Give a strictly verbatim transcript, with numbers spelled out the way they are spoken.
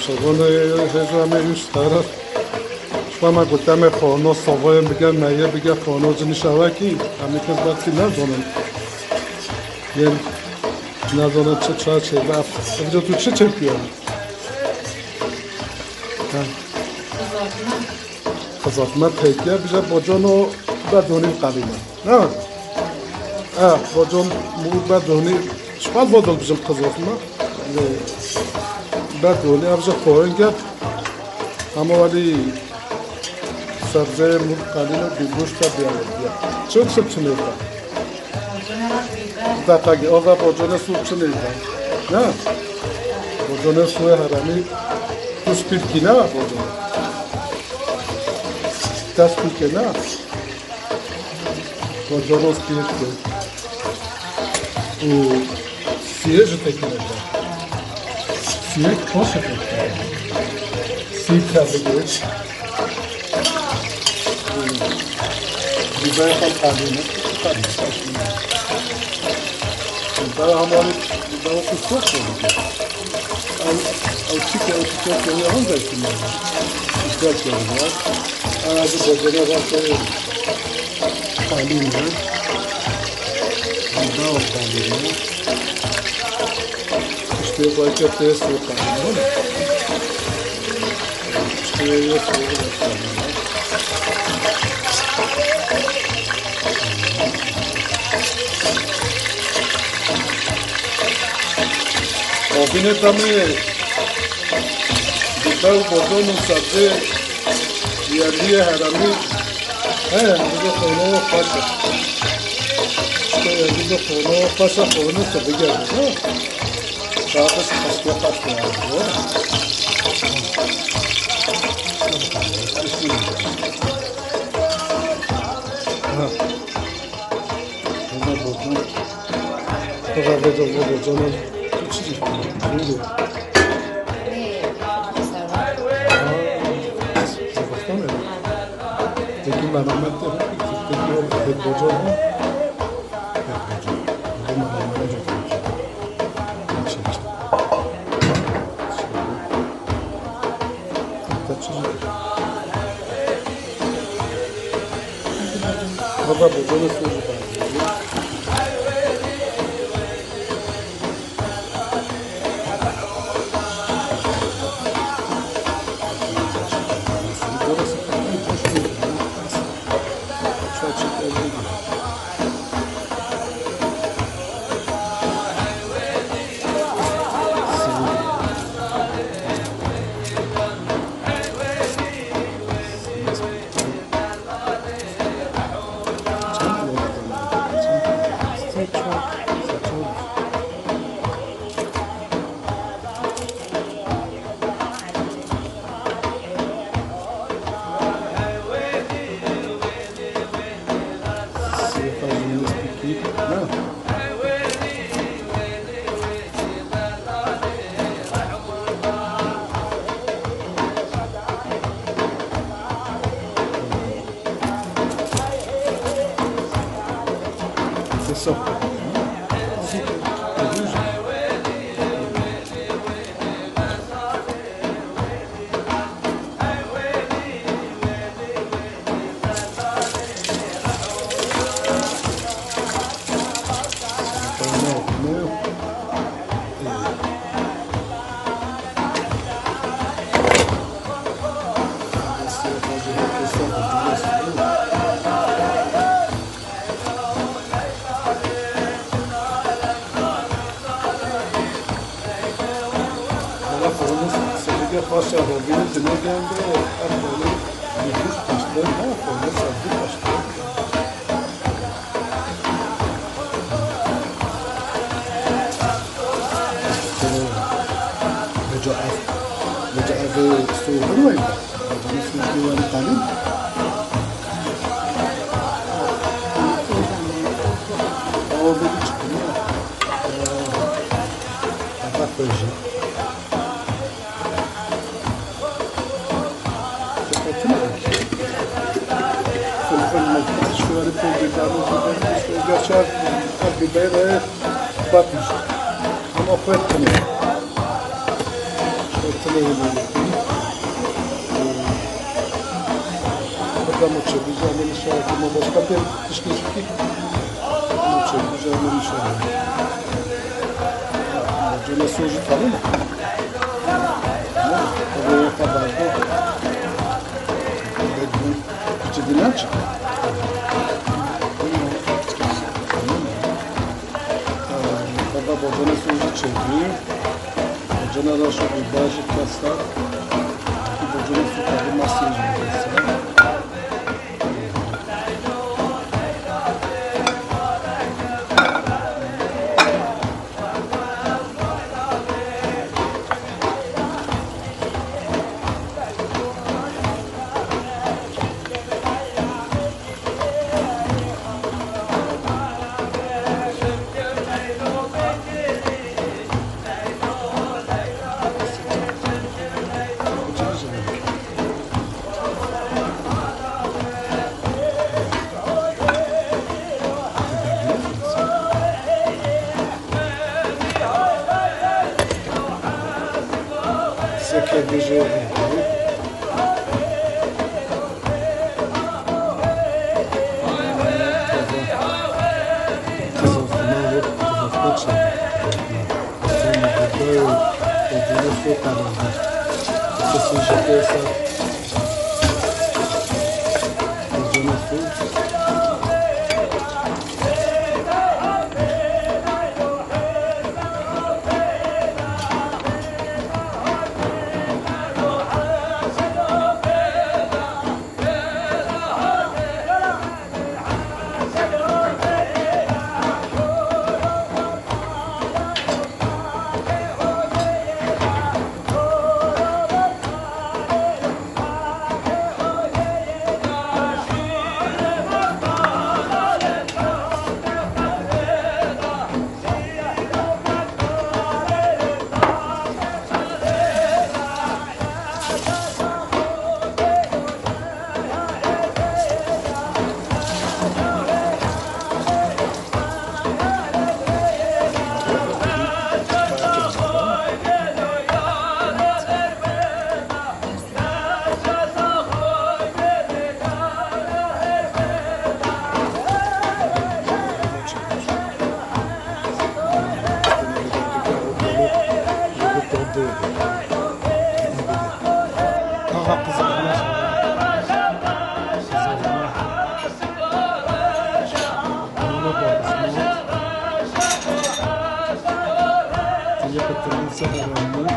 Şevane hêja me üst taraf. Şuan me gote me xano, savayê bige, meyê bige, xano cinî şevekî. Em kes belkî nezanin. Yên nezanin çi çay çêbe. Evca tu çi çêkiye? Ha. Xizatme têkiye, bije bocano bedonî qelîne. Ne? Eh, bocon mû bedonî, şuan vodol bijim xizatme. Bedonî, ev ji koyun get. Ama welî sebzeyê mû qelîne, bi goşta biyane diye. Çok sık çinê de. Daqagî, ava bocone sû çi neyda? Ne? Bocone sû heremî tu spîlkî ne bocone? Te spîlkê ne? Bocone spîlkê. Û siyê ji tekine de. Siyê koşe tekine. Sî tezgêç. Bibaya xwe qadîne, qadîne. Bibaya hema wê, bibaya xwe sor sor dike. Ew, ew çike, ew çike, ew çike, ew çike, ew çike, ew çike, ew çike. Ew ez bocene xwe qadîne. Bibaya xwe qadîne. Piştê xwe ke tê sor qadîne. Ovînê demê bi bew bozon û sebzê yerliyê heremî heye, em dibê xwêno xweş e. Çiko yerlî bi xwêno xweş e, xwêno tu bigerî, ha? Saet hespe hespe yani, doğru mu? Ha. Bunlar bozma. Bunlar bozma, bozma. Küçücük. Neydi? Ha. Sabahtan beri. Peki merhamet de. Peki o pek bozma mı? Baba, baba, nasıl oldu? C'est ça. Bana xormuz sevgi xaşa robî dinê gende, ev xormuz yekûş peşte, ha, xormuz sevgi peşte. Veca ev, veca ev soğuk olmayın. Vecanın soğuk olmayın. Ama böyle çıktı ya. Bak böyle. Gerçi her bir beyre batmış. Ama kuvvet tanıyor. Tilê hêmanê kî. Bika me çebû jî em ê nişa kî me başka pê tişkî jî kî. Me çebû jî em ê nişa. Cûna sor jî tamam mı? Tamam. Ev ê xwe berdo. Bedbûn. Piçi dinan çi? Tamam mı? Baba bocana sor jî çebû. Bocana ra şo bir başı kasa. Bocana sor tabi masın jî kasa. Seke bije. Aha, qızartma. Qızartma. Ona bakma. Yıkıttırılsa da ben bunu